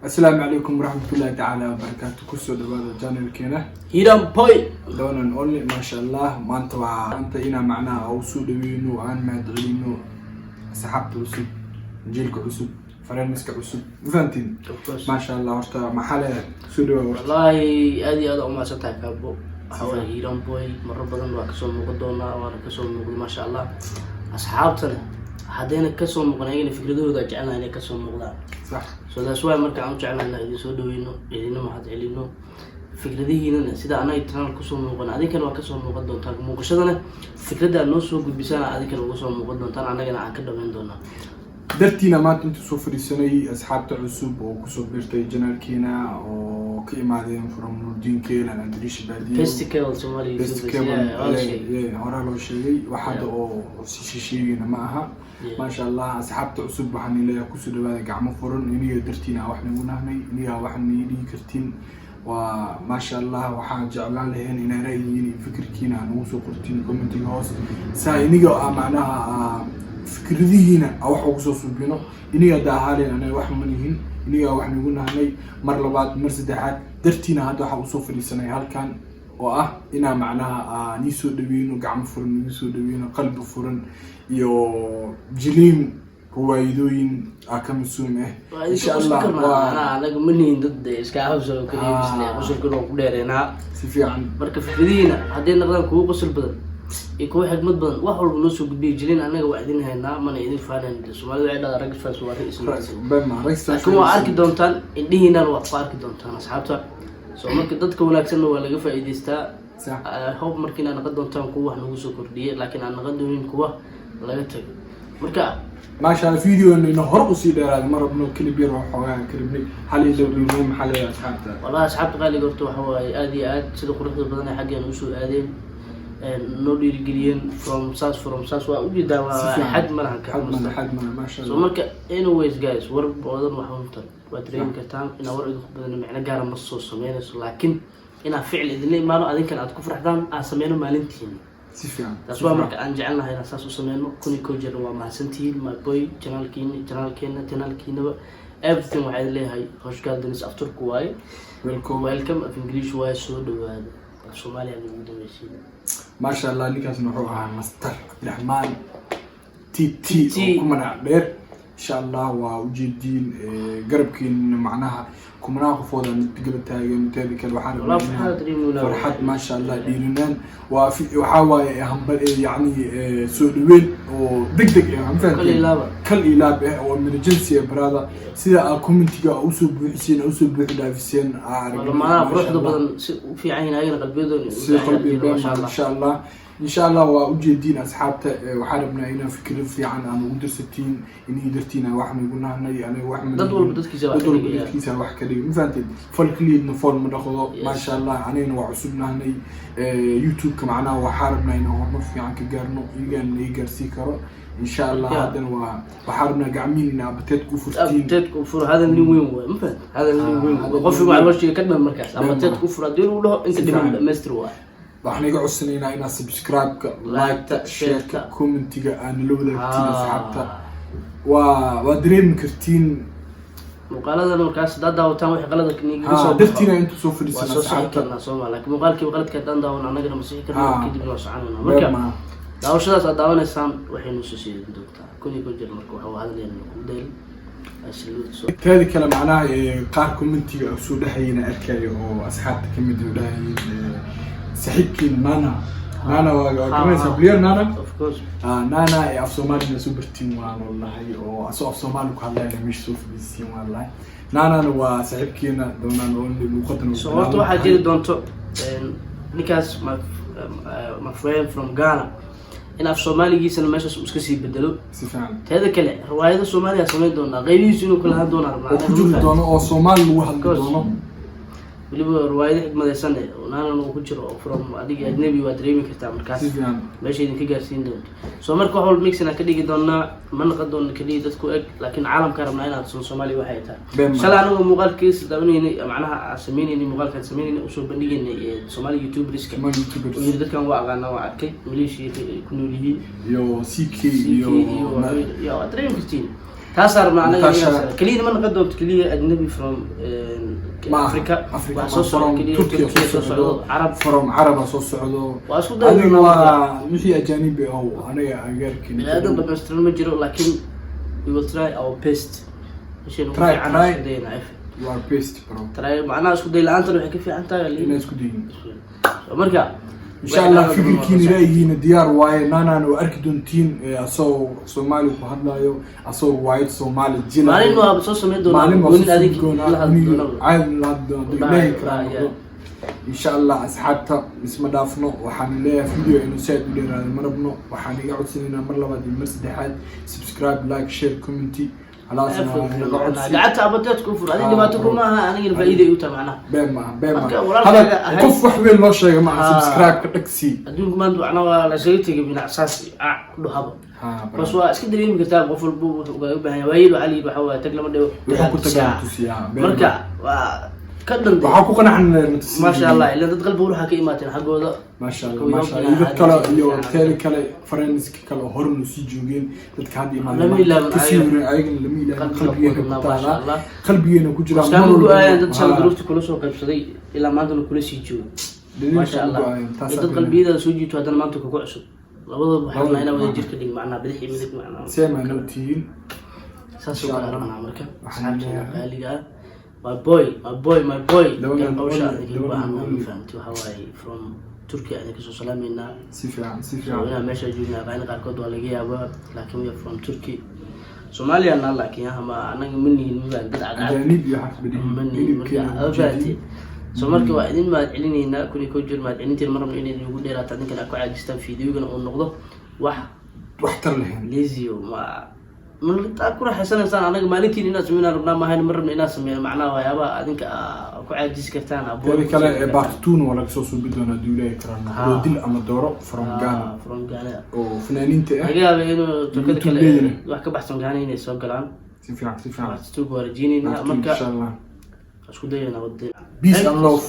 Asalaamu calaykum waraxmatullaahi tacaala wabarakaatu. Kusoo dhawaada channelkeena Hiram Boy. The one and only. Maasha Allah, maanta waa maanta inaan macnaha u soo dhaweyno, aan mahadcelino asxaabta cusub, jiilka cusub, friendska cusub. Ma fahantiin? Of course. Maasha Allah, horta maxaa leedahay? Soo dhawaa horta. Wallaahi aad iyo aad u mahadsan tahay, Kaabo. Waxaa waaye Hiram Boy marar badan waa kasoo muuqan doonaa, waana kasoo muuqda, maasha Allah. Asxaabtana haddayna kasoo muuqan, ayagana fikradahooda jecelnahay inay kasoo muuqdaan. So that's why marka aan u jecelnahay inaan idin soo dhaweyno, idina mahad celino. Fikradihiinana sida anaga channel kusoo muuqan, adinkana waa kasoo muuqan doontaan. Muuqashadana fikradda aad noo soo gudbisaan adinkana uga soo muuqan doontaan, annagana aan ka dhamayn doonaa. Dartiina maanta intuu soo fadhiisanay asxaabta cusub oo kusoo biirtay channelkeena oo ka imaadeen from Nurdin Kelan, Andrish Baadiyo, Best Cable Somali Best YouTubers. Cable. Yeah, waa la sheegay. Yeah, horaa loo sheegay. Wax hadda oo si sheegayna ma aha. Maasha Allah, asxaabta cusub waxaan leeyahay kusoo dhawaada gacmo furan. Iniga dartiina wax nagu nahnay, iniga wax nii dhigi kartiin waa maasha Allah. Waxaan jeclaan lahayn inaa ra'yigiin iyo fikirkiina aan ugu soo qortiin commentiga hoos, saa iniga aa macnaha fikradihiina aa wax ugu soo suubino. Iniga hadda ahaaleen, anaga wax ma nihin, iniga wax nagu nahnay. Mar labaad, mar saddexaad, dartiina hadda waxaan usoo fadhiisanay halkan oo ah inaa macnaha nii soo dhaweyno, gacmo furan nigu soo dhaweyno, qalbi furan iyo jiliin ruwaayadooyin aa ka masuum ah. Waa insha idinka qosli Allah. karnaa. Waa Macnaha anaga ma nihin dad dee iska hawsa oo kaliya bisle, qosolkana waa ku dheereenaa. Si fiican. Marka fikradihiina hadday noqdaan kuwo qosol badan iyo kuwo xikmad badan, wax walba noo soo gudbiya. Jilin anaga waa idin haynaa, mana idin faanayn. Soomaalida waxay dhahdaa rag fans waa rag ismarsan. Bema ragsa. Laakiin waa arki doontaan, indhihiinana waa ku arki doontaan asxaabta. So marka dadka wanaagsanna waa laga faa'iidaystaa. I hope marka inaad noqon doontaan kuwa wax nagu soo kordhiyay, laakiin aan noqon doonin kuwa laga tago. Marka maasha Allah, videona ina hore usii dheeraaday ma rabno. Clip yar oo xoogaa karibnay hal iyo dhowr. Maxaa leeyahay asxaabta? Wallahi asxaabta qaaliga, horta waxa waaye aad iyo aad sida quruxda badan ay xaggeena usoo aadeen, noo dhiirigeliyeen from saas waa ujeedaa, Si waa fiican. xad malahan ka Xad mana, xad mana, maasha so Allah. Marka anyways guys, war badan wax untan waa dareemi kartaan. Inaa war idinku badan micno gaara ma soo sameynayso, laakiin inaa ficil idinla imaano, adinkan aad ku farxdaan, aan sameyno maalintiina. Si fiican. Taas waa marka aan jecelnahay inaan saas u sameyno. 1001 jeerna waa mahadsantihiin, my boy. Channelkiina, channelkeena, channelkiinaba, everything waxaa idin leeyahay hoş geldiniz, afturku waaye. Welcome. Welcome af English waaye, soo dhawaada. Af Soomaaliya ugu dambaysiin. Maasha Allah, ninkaasna wuxuu ahaa Master Cabdiraxmaan T T T. oo ku magac dheer. Insha Allah waa ujeediin garabkiina, macnaha kumanaha qofood aan garab taagan. Teeda kale waxaan Wallah, rabnaa farxad dareemoynaa. Farxad, maasha Allah, dhiirinaan waa waxaa waaye hambal yacni soo dhaweyn oo deg deg ah, ma fahanteen? Kal iyo laab ah. Kal iyo laab ah oo emergency ah, brother. Sida aad commentiga usoo buuxiseen, usoo buuxi dhaafiseen aa aragnay. Lamaanaha Maasha quruxda Allah. badan si u fiican yihiin ayagana qalbiyadooda Si qalbi been, insha Allah, insha Allah waa ujeediin asxaabta. Waxaan rabnaa inaan fikrad fiican aan ugu darsatiin. Inay dartiin aan wax nagu nahnay, aniga wax ma Dad walba dadkiisa wax dad walba ka dhigaya. Dadkiisa wax ka dhigay, ma fahanteen? Fal keliyeedna fool ma dhaqdo. Yes. Maasha Allah, anigana waa cusub nahnay YouTube-ka. Macnaha waxaa rabnaa inaan horumar fiican ka gaarno, iyagaan naga gaarsii karo, insha Allah. Haddana waa waxaa rabnaa gacmiin in abateed ku furtiin. Abateedku fur, hadal nin weyn waay, ma fahan? Hadal nin weyn Ah, waay. hadal Qof nin waxaa weyn. loo sheegay ka dhan markaas abateedku fur haddii lagu dhaho inta Si dhiman fiican. dhamaystir waay. Waxaan iga codsanaynaa inaad subscribe-ka, like-ta, share-ka, commentiga aad nala wadaagtiin asxaabta. Waa dareemi kartiin. Muuqaaladan markaas haddaad daawataan wixii qalada nigaga soo baxo, Dartiina intuu soo waa fadhiisan soo sixi asxaabta. karnaa sooma? Laakiin muuqaalkiiba qaladka haddaan daawan, annagana ma sixi karno. Kadibna waa soconayna. Marka Beer maaha. Daawashadaas aad daawanaysaan waxay noo soo sheegi doontaa 1001 jeer. Marka waxa uu hadlayna kugu daalin. I salute so Teeda kale macnaha qaar commentiga soo dhexayna arkayo oo asxaabta kamid oo dhahayeen saaxiibkiin Nana. Nana waa garanaysaa, player Nana. Of course. Ah, Nana ee af Soomaalina soo bartiin waan wallahi, oo asoo af Soomaali ku hadlayna meesha soo fadhiisiin waan lahay. Nanana waa saaxiibkeena doonaan oo luuqadan. So horta waxaa jiri doonto ninkaas my friend from Ghana in af Soomaaligiisana meeshaas uu iska sii bedelo. Si fiican. Teeda kale riwaayado Soomaaliya samayn doonaa, qaybihiisu inuu kala ahaan doonaa rabnaa. Oo ku jiri doono oo Soomaali lagu hadli Course. doono. Weliba riwaayado xigmadaysan oo Nanan uu ku jiro oo from adiga ajnabi waa dareemi kartaa markaas Si fiican. meesha idinka gaarsiin doonto. So marka wax walba mixin aan ka dhigi doonaa, ma naqon doono keliya dadku eg, laakiin caalamka rabnaa inaad sun Soomaaliya waxay tahay. Been ma. Shalay anigu muuqaalkiisa daawanaynay, macnaha aan sameynaynay, muuqaalkaan sameynaynay, usoo bandhigaynay Soomaali youtuberska. Somali youtubers. Oo yiri dadkan waa aqaanaa, waa arkay Maleeshiya ay ku nool yihiin. Iyo CK CK iyo iyo iyo waad dareemi kartiin. Taasaa rabnaa anaga. Natasha. Keliya ma noqon doonto keliya ajnabi from Ma aha, Africa. Africa Waxaa soo ma socda from keliya Turkiya Turkiya soo soo socdo, socdo, Carab. From Caraba soo socdo. Waa isku dayi Adiga doonaa. Waa wixii ajaanibi oo anaga agaarkeena. Bini aadam dhamaystiran ma jiro, laakiin we will try our best. Meesha ugu Try, fiican try. isku daynaa. You are best, bro. Try macnaha isku day la'aantana waxay ka fiican tahay. Inaan isku dayin. So marka Insha Allah fikirkiina, ra'yigiina diyaar waaye. Naanaan waa arki doontiin asagoo Soomaali ku hadlayo, asagoo waayad Soomaali jilaayo. Maalin waa soo samayn doonaa. Maalin waa Gooni soo adig doonaa. la hadli doonaa. Caadi la hadli doonaa. Wallahi, Ilaahay karaa wallahi, noqdo. Insha Allah asxaabta isma dhaafno. Waxaan leeyahay video inuu saaid u dheeraado ma rabno. Waxaan iga codsanaynaa mar labaad iyo mar saddexaad subscribe, like, share, community halaasna naga codsi. Gacanta abadeedku fur adiga. Ah, Dhibaato bro. kuma aha, anigana faa'iiday u tahay macnaha. Been maaha, been Marka maaha. walaalkaaga Hadal qof wax weyn loo sheega maaha. Subscribe ka dhagsii. Adduunku maanta macnaha waa la isaga tegay binacsaas ku dhahaba. Ha, bro. Bas waa iska dareemi kartaa, qof walba wuxuu ugaga baahan yahay. Waayeel waxaa la yidhi waxaa waaye tag lama dhigo. Wuxuu ku tagaa tusiyaa, been Marka maaha. waa ka dhan. Waxaa ku qanacnaa. Maasha Allah, ilaan dad qalbi waxaa ka imaateen xaggooda. Maasha Allah. Kuwa Maasha Allah. Yurub Iyo dad kale iyo fiican. teeda kale friendska kale oo horena sii joogeen, dadka hadda imaadeen Lama ilaabin kasii ayaga. horeen, ayagana lama ilaabin. Qalbiga Qalbigeena ku ku wadnaa, maasha taalaa, Allah. qalbigeena ku jiraa. Iskaama Mar walba. go-aayaan dad shala duruufta kula soo qaybsaday ilaa maantana kula sii joogo. Daliilka Maasha Allah. ugu go-aayaan, taasaa Iyo dad beenaha. qalbiyadaada soo jiito haddana maanta kugu cusub, labadaba waxaa rabnaa inaa wada Labadaba. jirka dhig macnaha bidix iyo midig macnaha. Same noo tihiin. Saas oo kale rabnaa marka. Waxaan Asxaabteena leeyahay- qaaliga ah, my boy, my boy, my boy. The one and Qabasha only, idinkaga the one and baahan only. ma fahamti? Waxaa waaye from Turkey idin kasoo salaameynaa. Si fiican, si fiican. Inaan meesha joogna aqaani qaarkood waa laga yaabaa, laakiin we are from Turkey. Soomaaliyana laakiin ama anaga ma nihin ma dad cadcad. Ajaanib iyo xaq badin. Ma nihin marka Hilibkeena aba fahanteen. So marka waa idin mahad celinaynaa 1001 jeer. Mahad celintiin ma rabno inay idinku dheeraato, idinkan aad ku caajistaan, fiidiyoogana uu noqdo wax waxtar lahayn. Lazio ma aad ku raaxaysanaysaan. Anaga maalintiin inaad sameynaan rabnaa maahan, ma rabno inaad sameeyo macnaha waxyaabaha adinka aa ku caajisi kartaan. Teeda kale ee part two waa laga soo suubi doonaa hadduu Ilaahay karaan noqdo. Dil ama dooro from Ghana. From Ghana. Oo fanaaniinta ah. Laga yaaba inuu turkada kale YouTube-leydana. wax ka baxsan Ghana inay soo galaan. Si fiican, si fiican. Part two waa rajeynayna. Part two, Marka insha Allah. isku dayana wadada. Peace and love.